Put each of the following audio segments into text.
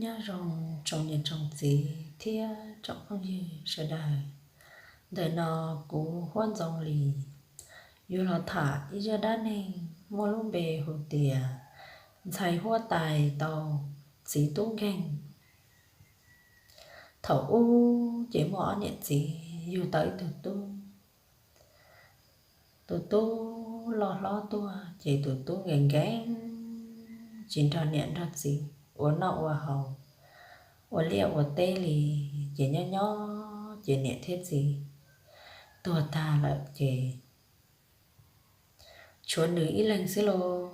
Nyob zoo tsoom niam tsoom txiv thiab tsoom phooj ywg sawv daws. Ntawm no kuv Huab Ntxoov Lis yuav los tham ib zaj dab neeg muaj lub npe hu tias ntxhais huab tais tau txiv tub nkeeg. Thaum ub ces muaj ob niam txiv yug tau ib tug tub. Tus tub loj hlob tuaj ces tus tub nkees nkees, tsis nrog niam nrog txiv ua noj ua haus, ua liaj ua teb li. Ces nyob nyob ces niam thiab txiv tuag tag lawm ces tshuav nws ib leeg xwb lauj.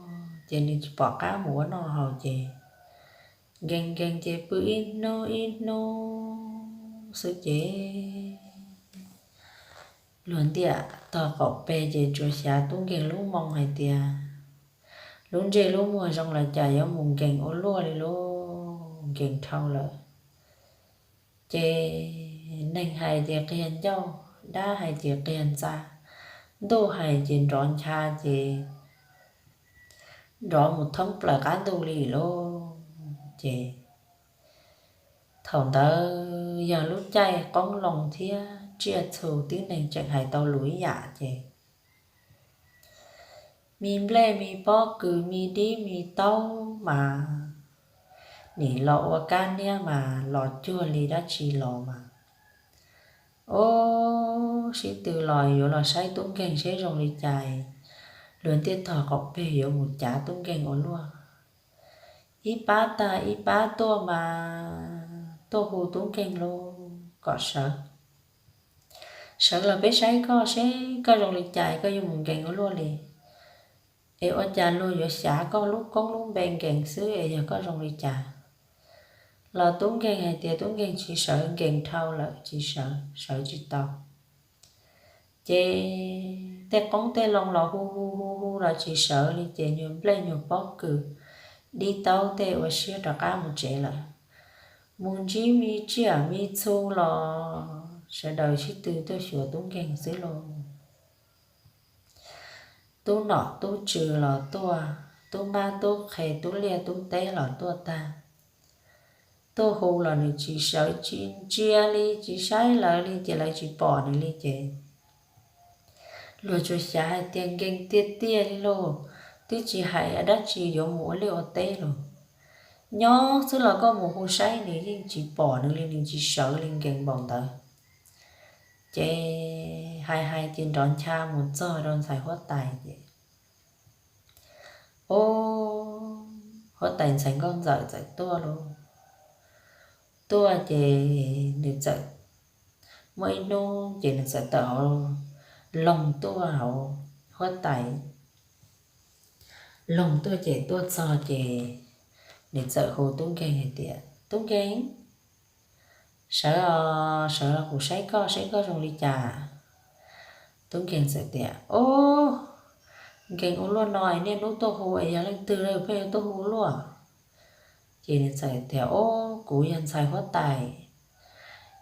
Ces nws tsis pom qab mus ua noj haus ces nkees nkees ces pw ib hnub ib hnub xwb ces luag ntiaj tog qaum peg ces tsuas xyav tub nkeeg lub moo hais tias lub ntsej lub muag zoo li cas yuav mus nkees ua luaj li lauj, nkees dhau lawm. Ces neeg hais ces qiag ncauj, dab hais ces qiag ntxa, ntuj hais ces nrov ncha ces nrov mus thoob plaws qab ntuj li lauj. Ces thaum ntawd yog lub caij qoob loo thiab tsiaj txhu tib neeg tseem hais tau lus ib yam ces me nplej me pob kws me dib me taub mas nim los ua kab niab mas los cuag li dab tsi los mas. Ob sib tw los yuav los saib tub nkeeg seb zoo li cas, luag ntiaj tog qaum peg yuav mus cav tub nkeeg ua luaj. Ib pab tag ib pab tuaj mas tuaj hu tub nkeeg lauj kom sawv. Sawv los peb saib koj seb koj zoo li cas koj yuav mus nkees ua luaj li. Es ua cas luag yuav xyav koj lub koob lub npe nkees xwb es yog koj zoo li cas? Los tub nkeeg hais tias tub nkeeg tsis sawv, nkees dhau lawm tsis sawv, sawv tsis tau. Ces tej qoob tej loo los hu hu hu hu los tsis sawv li ces nyuag nplej nyuag pob kws dib taub tej ua siab rov qab mus tsev lawm. Mus ntsib me tsiaj me txhu los sawv daws sib tw tuaj xyuas tub nkeeg xwb lauj. Tub nom tub tswv los tuaj, tub mab tub qhe tub liaj tub teb los tuaj tag. Tuaj hu los nws tsis sawv tsis ntsia li tsis saib lawv li ces lawv tsis pom nws li ces luag tsuas xav hais tias nkees tiag tiag li lauj, twb tsis hais dab tsi yuav mus ua liaj ua teb lauj. Nyob xwb los koj mus hu saib nws yeej tsis pom nws li, nws tsis sawv li, nkees npaum ntawd. Ces hais hais ces nrov ncha mus txog rau ntxhais huab tais ces, o, huab tais ntxhais nkauj ntxawm txawm tuaj lauj. Tuaj ces nws txawm, muaj ib hnub ces nws txawm tawm hauv loog tuaj hauv huab tais loog tuaj ces tuaj txog ces nws txawm hu tub nkeeg hais tias, tub nkeeg, sawv os, sawv los kuv saib koj seb koj zoo li cas. Tub nkeeg txawm tias, o, nkees ua luaj no es niaj hnub tuaj hu es yog leej twg pheej yuav tuaj hu luaj? Ces nws txawm tias, o, kuv yog ntxhais huab tais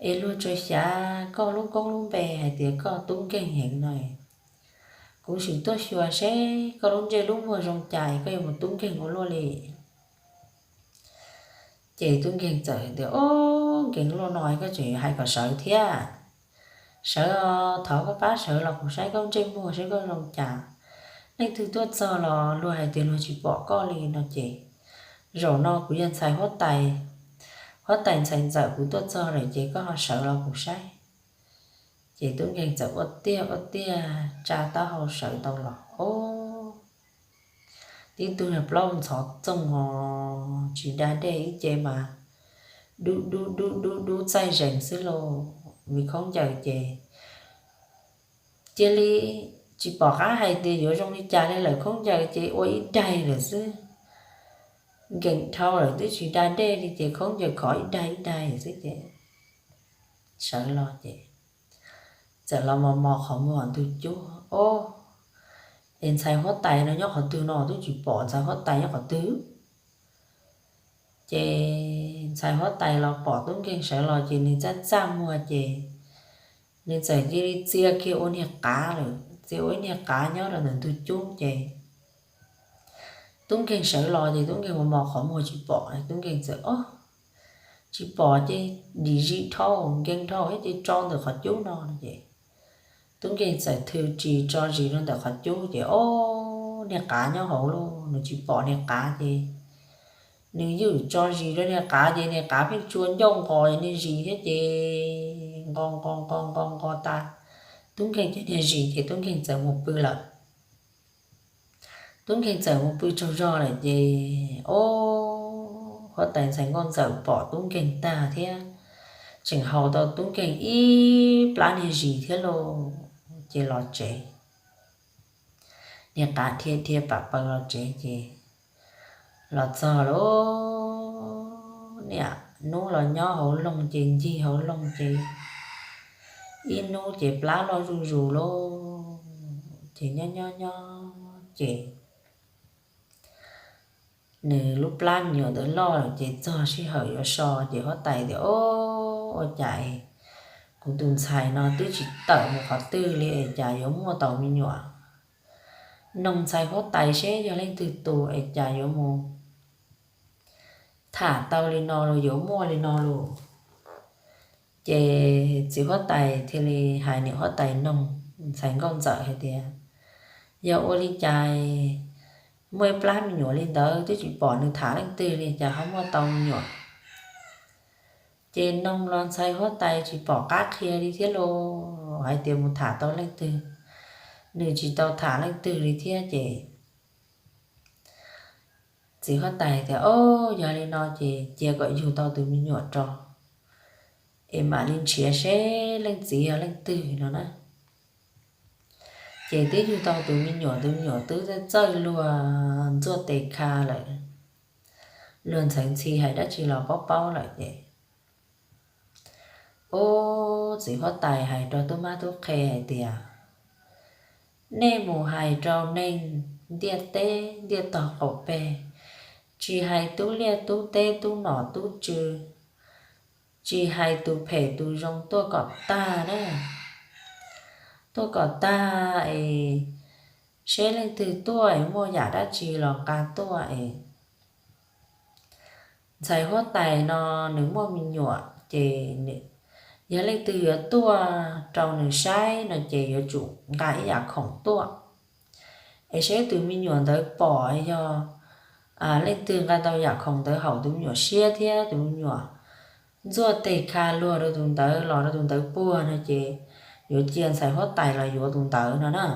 es luag tsuas xav koj lub koob lub npe hais tias koj tub nkeeg heev no. Kuv sim tuaj xyuas seb koj lub ntsej lub muag zoo cas koj yuav mus tub nkeeg ua luaj li. Ces tub nkeeg txawm tias, o, nkees luaj no koj tseem hais kom sawv thiab. Sawv os, thov koj pab sawv los kuv saib koj ntsej muag seb koj zoo cas. Leej twg tuaj txog los luag hais tias luag tsis pom koj li no ces zaum no kuv yog ntxhais huab tais, huab tais ntxhais ntxawm kuv tuaj txog lawm ces koj ho sawv los kuv saib. Ces tub nkeeg txawm ua tiag ua tiag tsa taub hau sawv tau los, o, tib tug niag plaub ntxhov txoog os, tsis da dej ib ce mas dub dub dub dub dub txaij zees xwb lauj. Vim khaub ncaws ces cia li tsis pom qab hais tias yuav zoo li cas li lawm, khaub ncaws ces ua ib daig lawm xwb. Nkees dhau lawm twb tsis da dej li ces khaub ncaws khov ib daig ib daig xwb ces sawv los ces txawm los mos mos qhov muag ntug cub, o, es ntxhais huab tais no nyob qhov twg no twb tsis pom ntxhais huab tais nyob qhov twg. Ces ntxhais huab tais los pom tub nkeeg sawv los ces nws txaj txaj muag ces nws txawm cia li txia kiag ua niag qav lawm, txia ua ib niag qav nyob rau ntawm ntug cub ces tub nkeeg sawv los ces tub nkeeg mos mos qhov muag tsis pom, tub nkeeg txawm, o, tsis pom ces dim zis dhau, nkees dhau thiab ces tso ntawm qhov cub no no ces tub nkeeg txawm thws ris tso zis rau ntawm qhov cub ces ob niag qav nyob hauv lauj, nws tsis pom niag qav ces nws ywm tso zis rau niag qav ces niag qav pheej tsuas ncauj nqos niag zis thiab ces nqos nqos nqos nqos nqos tas, tub nkeeg cov niag zis ces tub nkeeg txawm mus pw lawm. Tub nkeeg txawm mus pw tsaug zog lawm ces ob huab tais ntxhais nkauj ntxawm pom tub nkeeg tag thiab tseem haus tau tub nkeeg ib plab niag zis thiab lauj, ces los tsev. Niag qav dhia dhia pam paws los tsev ces los txog lauj, niaj hnub los nyob hauv loog ces ncig hauv loog ces ib hnub ces plab loj zuj zus lauj, ces nyob nyob nyob ces nws lub plab me nyuam ntawd loj lawm ces txog sij hawm yuav so ces huab tais tias, Ob, ua cas kuv tus ntxhais no twb tsis tawm mus qhov twg li es cas yuav muaj tau me nyuam? Noog ntxhais huab tais seb yog leej twg tus es cas yuav mus tham tau li no los yuav muaj li no lauj. Ces txiv huab tais thiaj li hais niam huab tais noog ntxhais nkauj ntxawm hais tias, Yog ua li cas muaj ib plab me nyuam li ntawd twb tsis pom nws tham leej twg li cas ho muaj tau me nyuam? Ces noog los ntxhais huab tais tsis pom qab qhia li thiab lauj, hais tias mus tham tau leej twg, nws tsis tau tham leej twg li thiab ces txiv huab tais tias, Ob, yog li no ces cia kom yug tau tus me nyuam rau es mam li nrhiav seb leej txiv yog leej twg no na. Ces twb yug tau tus me nyuam, tus me nyuam twb txawj luag ntxuaj tes kha lawm, luag ntxheev ntxhi hais dab tsi los paub paub lawm ces ub, txiv huab tais hais rau tub mab tub qhe hais tias, Nej mus hais rau neeg ntiaj teb ntiaj tog qaum peg, tsis hais tub liaj tub teb tub nom tub tswv, tsis hais tus phem tus zoo tuaj kom tag na, tuaj kom tag es seb leej twg tuaj es muaj yam dab tsi los nqa tuaj es ntxhais huab tais no nws muaj me nyuam ces yog leej twg yuav tuaj rau nws saib no ces yuav tsum nqa ib yam khoom tuaj es seb tus me nyuam ntawd pom yog leej twg nqa tau yam khoom ntawd haum tus me nyuam siab thiab tus me nyuam ntxuaj teg kha luag rau tus ntawd los rau tus ntawd puag no ces yuav cia ntxhais huab tais los yuav tus ntawd no na.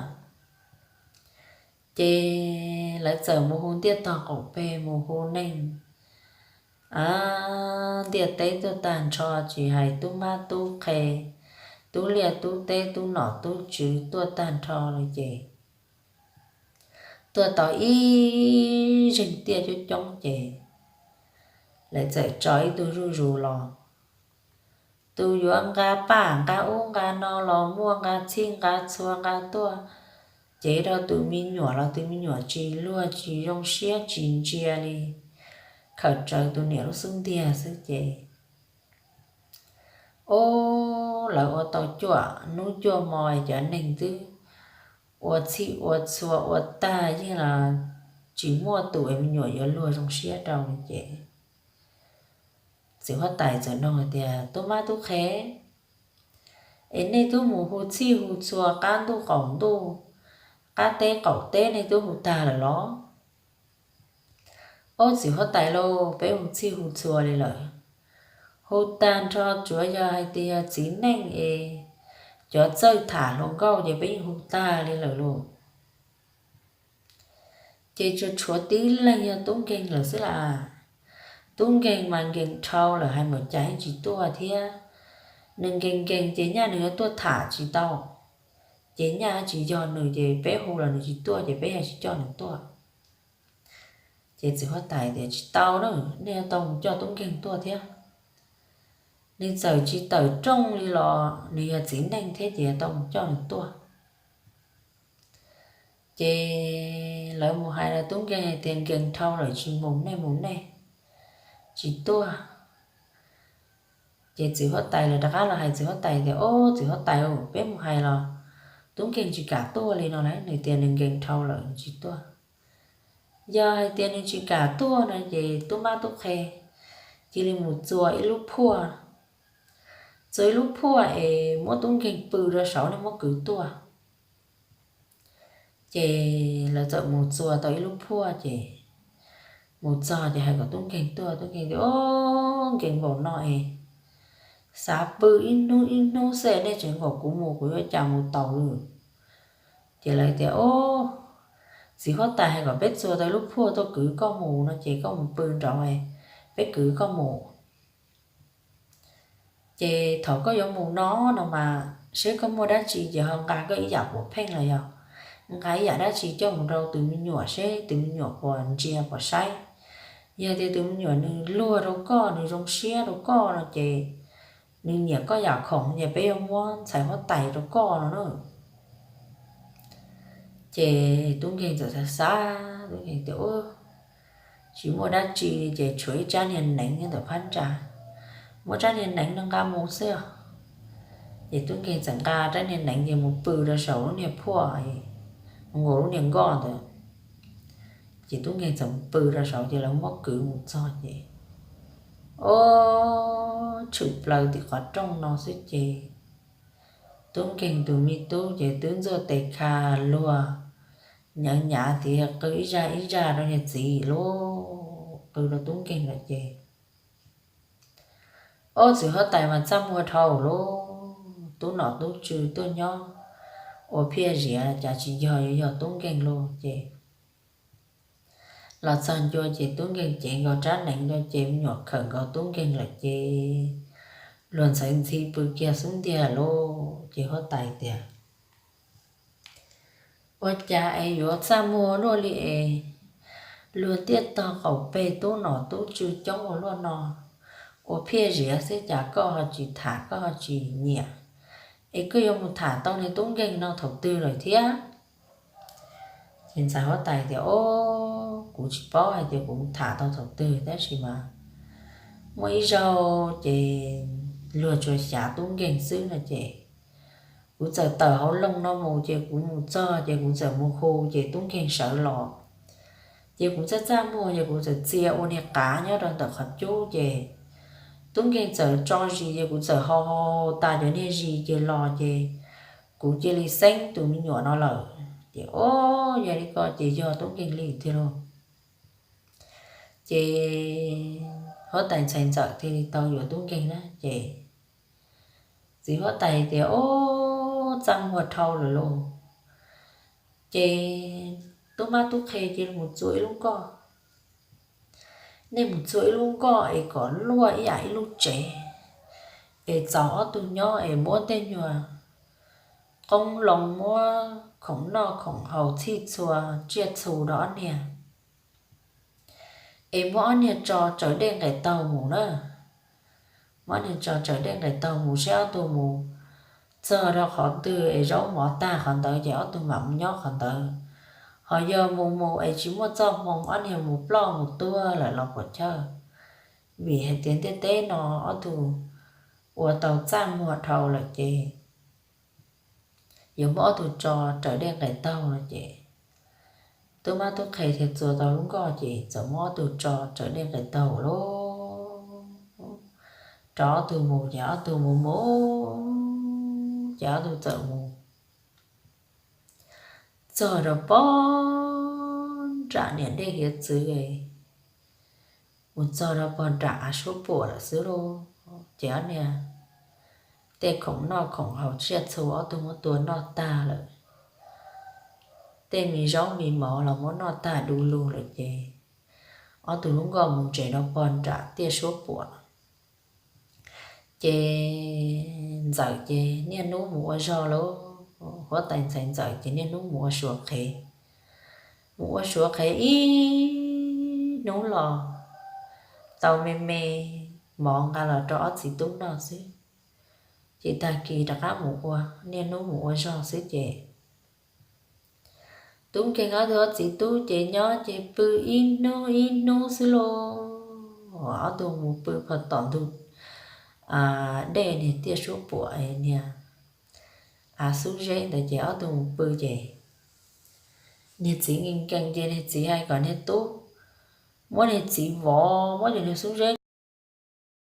Ces lawv txawm mus hu ntiaj tog qaum peg, mus hu neeg ntiaj teb tuaj tag nrho, tsis hais tub mab tub qhe, tub liaj tub teb, tub nom tub tswv tuaj tag nrho lawm ces tuaj tau ib zeeg tiaj coob coob ces lawv txawm tso ib tug zuj zus los. Tus yuav nqa paj nqa ub nqa no los muaj, nqa txhij nqa txhua nqa tuaj, ces rau tus me nyuam los tus me nyuam tsis luag tsis zoo siab tsis ntsia li, khawm tsawv tus niam lub xub ntiag xwb ces ub, lawv ua tau cuaj hnub cuaj hmo cov neeg twb ua txhij ua txhua ua tag yeej los tsis muaj tus me nyuam yuav luag zoo siab rau li ces txiv huab tais txawm nug hais tias, Tub mab tub qhe, es nej twb mus hu txhij hu txhua qab ntuj qaum ntuj, qab teb qaum teb nej twb hu tag lawm los? Ob, txiv huab tais lauj, peb hu txhij hu txhua li lawm. Hu tag nrho tsuav yog hais tias yog txiv neej es cov txawj tham hluas nkauj ces peb yeej hu tag li lawm lauj. Ces tsuas tshuav tib leeg yog tub nkeeg lawm xwb las. Tub nkeeg mas nkees dhau lawm hais npaum cas yeej tsis tuaj thiab. Nws nkees nkees ces nyaj nws yuav tuaj tham tsis tau, ces nyaj tsis yog nws ces peb hu los nws tsis tuaj ces peb yuav tsis coj nws tuaj. Ces txiv huab tais tias, Tsis tau na, nej yuav tau mus coj tub nkeeg tuaj thiab. Nws txawm tsis tawm rooj li los nws yog txiv neej thiab ces yuav tau mus coj nws tuaj. Ces lawv mus hais rau tub nkeeg hais tias, Nkees dhau lawm tsis mus nej mus nej, tsis tuaj. Ces txiv huab tais lawv rov qab los hais txiv huab tais tias, Ob, txiv huab tais, peb mus hais los tub nkeeg tsis kam tuaj li no las, nws tias nws nkees dhau lawm nws tsis tuaj. Yog hais tias nws tsis kam tuaj no ces tub mab tub qhe, cia li mus txua ib lub phuaj, txua ib lub phuaj es muab tub nkeeg pw rau saud, nej muab kwv tuaj. Ces lawv txawm mus txua tau ib lub phuaj ces mus txog ces hais kom tub nkeeg tuaj. Tub nkeeg tias, Ob, nkees npaum no es xav pw ib hnub ib hnub xwb, nej tseem kom kuv mus, kuv yuav cas mus taus lawm? Ces lawv tias, Ob, txiv huab tais hais kom peb txua tau ib lub phuaj tuaj kwv koj mus no ces koj mus pw nraud, peb kwv koj mus. Ces thaum koj yuav mus no no mas seb koj muaj dab tsi ces ho nqa koj ib yam puas pheej los yog nqa ib yam dab tsi coj mus rau tus me nyuam seb tus me nyuam puas ntsia puas saib. Yog tias tus me nyuam nws luag rau koj, nws zoo siab rau koj no ces nws nyiam koj yam khoom ces peb yuav muab ntxhais huab tais rau koj no na. Ces tub nkeeg txawm xav xav, tub nkeeg tias, Tsis muaj dab tsi li ces tshuav ib tsab niag neev nyob ntawm phab ntsa, muab tsab niag neev no nqa mus xwb os. Ces tub nkeeg txawm nqa tsab niag neev ces mus pw rau saum lub niag phuaj, nkaus lub niag nkoj ntawd. Ces tub nkeeg txawm mus pw rau saud ces lawv muab kwv mus txog ces, ob, tshwm plaws tim qhov rooj no xwb ces tub nkeeg tus me tub ces twb ntxuaj tes kha luag, nyav nyav tias qw ib zaj ib zaj rau niag txiv lub, qw rau tub nkeeg lawm ces, Ob, txiv huab tais mas txaj muag dhau lub, tub nom tub tswv tuaj nyob ua phiaj ziav cas tsis yog yuav yog tub nkeeg lub ces los txog ncua ces tub nkeeg cev nkaus tsab neev rau ces me nyuam khawm nkaus tub nkeeg lawm ces luag ntxhawv ntxhi pw kiag xub ntiag lub ces huab tais tias, Ua cas es yuav txaj muag luaj li es luag tiaj tog qaum peg tub nom tub tswv coob ua luaj no, ua phiaj ziav xwb cas koj ho tsis tham koj ho tsis nyiam, es koj yuav mus tham tau niag tub nkeeg no thaum twg lawm thiab? Ces ntxhais huab tais tias, Ob, kuv tsis paub hais tias kuv mus tham tau thaum twg tab sis mas muaj ib zaug ces luag tsuas xyav tub nkeeg xwb no ces kuv txawm tawm hauv loog no mus ces kuv mus txog ces kuv txawm mus hu ces tub nkeeg sawv los. Ces kuv txaj txaj muag ces kuv txawm txia ua niag qav nyob rau ntawm qhov cub ces tub nkeeg txawm tso zis ces kuv txawm hau tas cov niag zis ces los ces kuv cia li xeeb tus me nyuam no lawm. Ces, Ob, yog li ko ces yog tub nkeeg li tiag lauj. Ces huab tais ntxhais ntxawm thiaj li tau yuav tub nkeeg na ces txiv huab tais tias, Ob, txaj muag dhau lawm lauj. Ces tub mab tub qhe cia li mus txua ib lub nkoj. Nej mus txua ib lub nkoj es kom luaj ib yam ib lub tsev, es txaus ob tug nyob es muab tej nyuag qoob loo, muab khoom noj khoom haus txhij txhua tsiaj txhu rau ob niag, es muab ob niag tso tsaws dej nqes taug mus na. Muab ob niag tso tsaws dej nqes taug mus seb ob tug mus txog rau qhov twg es zaub mov tag qhov ntawd ces ob tug mam mus nyob qhov ntawd. Ho yog mus mus es tsis muaj txoj hmoo ob niag mus ploj mus tuag lawm los puas chawj, vim hais tias ntiaj teb no ob tug ua tau txaj muag dhau lawm ces yuav muab ob tug tso raws dej nqes taug no ces tub mab tub qhe thiaj txua tau lub nkoj ces txawm muab ob tug tso raws dej nqes taug lauj. Rov ob tug mus ces ob tug mus mus ces ob tug txawm mus txog rau pog nram niam dej hiav txwv, mus txog rau pog nram av suab puam lawm xwb lauj. Ces ob niag tej khoom noj khoom haus tsiaj txhu ob tug muab tua noj tag lawm, tej me zaub me mov los muab noj tag du lug lawm ces ob tug lub nkoj mus ntses rau pog nram tiaj suab puam. Ces ntxawm ces niaj hnub mus ua zog lauj, huab tais ntxhais ntxawm ces niaj hnub mus ua suav qhev. Mus ua suav qhev ib hnub los tau me me mov nqa los rau ob txiv tub noj xwb, ces tag kis rov qab mus ua, niaj hnub mus ua zog xwb ces tub nkeeg ob tug ob txiv tub ces nyob ces pw ib hnub ib hnub xwb lauj. Ob tug mus pw pog tom ntug dej niag tiaj suab puam niag av xub zeb ntawd ces ob tug mus pw ces niag txiv nkees nkees ces niag txiv hais kom niag tub muab niag txiv vov muab cov niag xub zeb